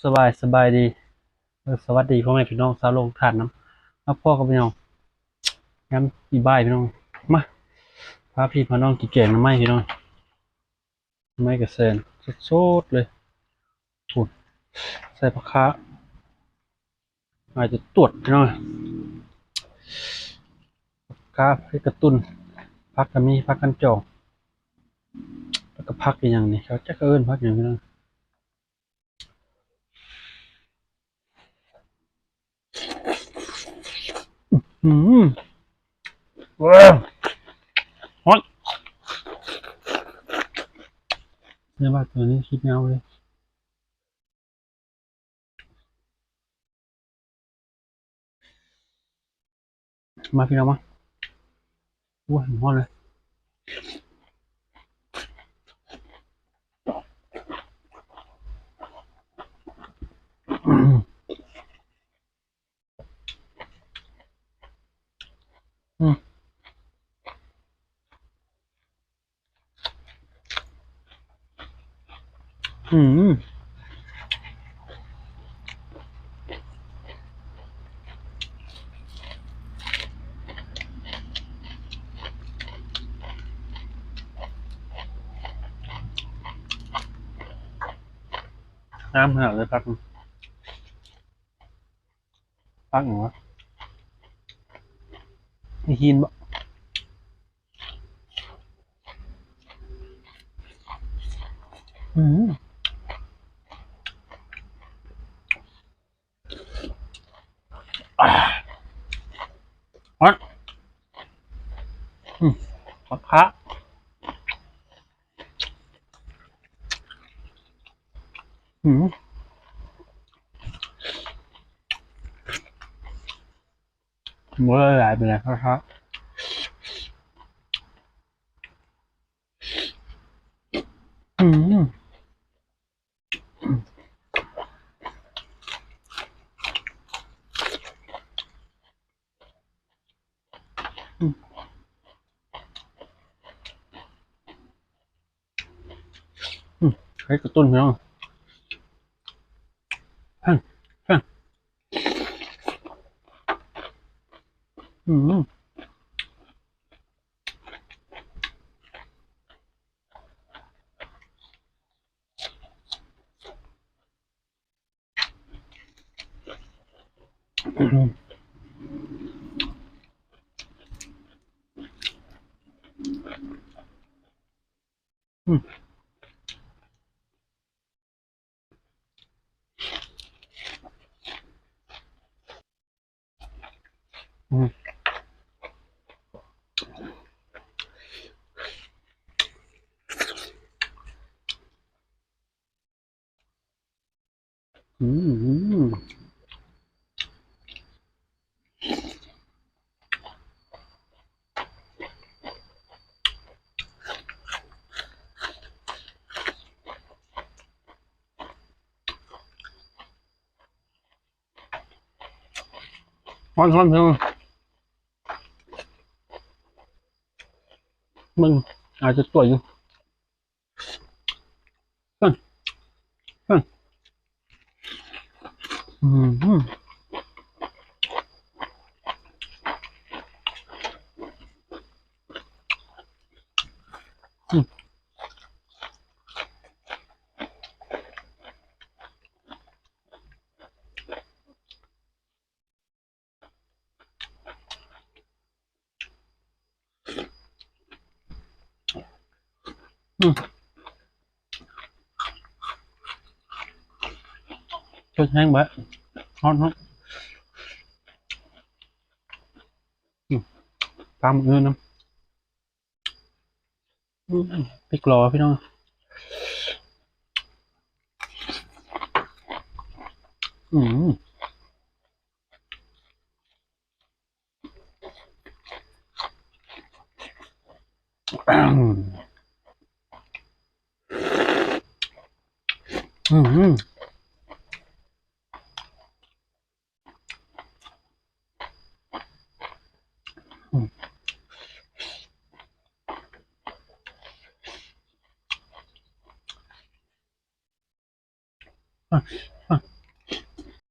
ສະບາຍ ສະບາຍດີ ເອີ ສະຫວັດດີພໍ່ແມ່ພີ່ນ້ອງຊາວໂລກທຸກທ່ານນຳ. ມາພໍ້ກັບພີ່ນ້ອງຍາມອີ່ບ່າຍພີ່ນ້ອງ. ມາ ພາພີ່ພານ້ອງກິນແກງໜໍ່ໄມ້ພີ່ນ້ອງ. ໜໍ່ໄມ້ກະແຊນສົດໆເລີຍ. ພຸ້ນ ໃສ່ຜັກຂ່າ ອາດຈະຕວດພີ່ນ້ອງ. ຜັກຂ່າ ຜັກກະຕຸ້ນ ຜັກກະມີ ຜັກກັນຈອງ ແລ້ວກະຜັກອີ່ຫຍັງນີ້ ເຂົາຈັກເອີ້ນຜັກຫຍັງພີ່ນ້ອງ. ອືມ ເອີ ຮ້ອນ. ແຕ່ວ່າຕອນນີ້ຄິດຍາວເລີຍ. ມາພີ່ນ້ອງມາ. ໂອ້ຍ ຮ້ອນເລີຍ. ອືມ ອືມ ງາມຂະໜາດເລີຍ ຜັກ ຜັກຫຍັງວະ ມີຫີນບໍ່? ອືມ ຮ້ອນ. ອືມ ຜັກຄະ ອືມ ບໍ່ໄດ້ຫຼາຍປານໃດ ຄັກໆ. ອືມ ອືມ ເຮັດກະຕຸ້ນພີ່ນ້ອງ ແພງ ແພງ ອືມ. ອືມ ອືມ ອືມ ຮ້ອນໆ ເພິ່ນ ມັນອາດຈະຕົວະຢູ່ ອືມ ອືມ ອືມ. ອືມ ສົດແຮງເບີດ ຮ້ອນໆ ອືມ ຕຳອື່ນນຳ. ອືມ ພິກລໍພີ່ນ້ອງ ອືມ ອືມ. ອືມ ອະ